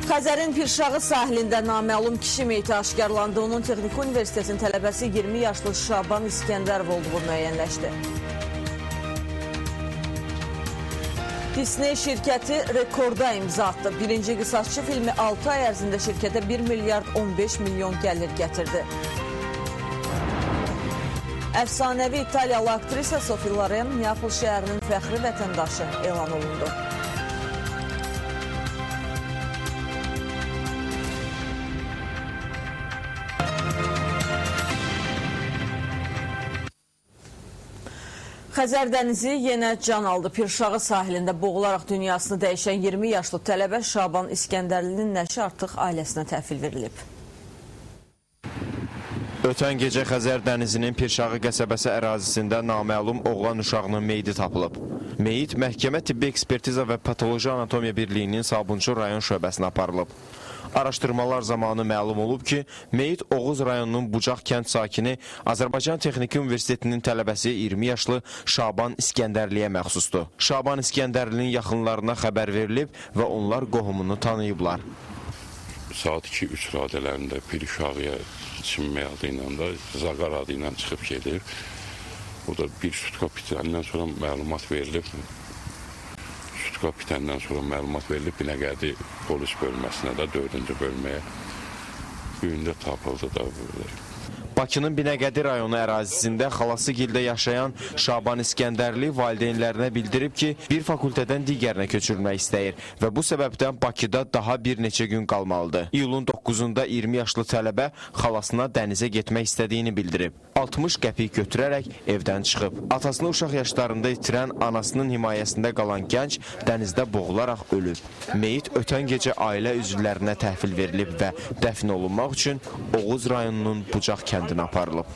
Xəzərin Pirşağı sahilində naməlum kişi meyiti aşkarlandı. Onun Texniki Universitetin tələbəsi 20 yaşlı Şaban İskəndərov olduğu müəyyənləşdi. Disney şirkəti rekorda imza atdı. Birinci qisasçı filmi 6 ay ərzində şirkətə 1 milyard 15 milyon gəlir gətirdi. Əfsanəvi İtaliyalı aktrisa Sophie Loren Neapol şəhərinin fəxri vətəndaşı elan olundu. Xəzər dənizi yenə can aldı. Pirşağı sahilində boğularaq dünyasını dəyişən 20 yaşlı tələbə Şaban İskəndərlinin nəşi artıq ailəsinə təhvil verilib. Ötən gecə Xəzər dənizinin Pirşağı qəsəbəsi ərazisində naməlum oğlan uşağının meyidi tapılıb. Meyit Məhkəmə Tibbi Ekspertiza və Patoloji Anatomiya Birliyinin Sabunçu rayon şöbəsinə aparılıb. Araşdırmalar zamanı məlum olub ki, meyit Oğuz rayonunun Bucaq kənd sakini Azərbaycan Texniki Universitetinin tələbəsi 20 yaşlı Şaban İskəndərliyə məxsusdur. Şaban İskəndərlinin yaxınlarına xəbər verilib və onlar qohumunu tanıyıblar. Saat 2-3 radələrində Pirşağıya çimmək adı ilə də Zaqar adı ilə çıxıb gedib. O da bir sutka bitəndən sonra məlumat verilib. Sutka bitəndən sonra məlumat verilib Binəqədi polis bölməsinə də 4-cü bölməyə. Bu gün də tapıldı da burada. Bakının Binəqədi rayonu ərazisində xalasıgildə yaşayan Şaban İskəndərli valideynlərinə bildirib ki, bir fakültədən digərinə köçürülmək istəyir və bu səbəbdən Bakıda daha bir neçə gün qalmalıdır. İyulun 9-da 20 yaşlı tələbə xalasına dənizə getmək istədiyini bildirib. 60 qəpik götürərək evdən çıxıb. Atasını uşaq yaşlarında itirən anasının himayəsində qalan gənc dənizdə boğularaq ölüb. Meyit ötən gecə ailə üzvlərinə təhvil verilib və dəfn olunmaq üçün Oğuz rayonunun Bucaq kəndinə aparılıb.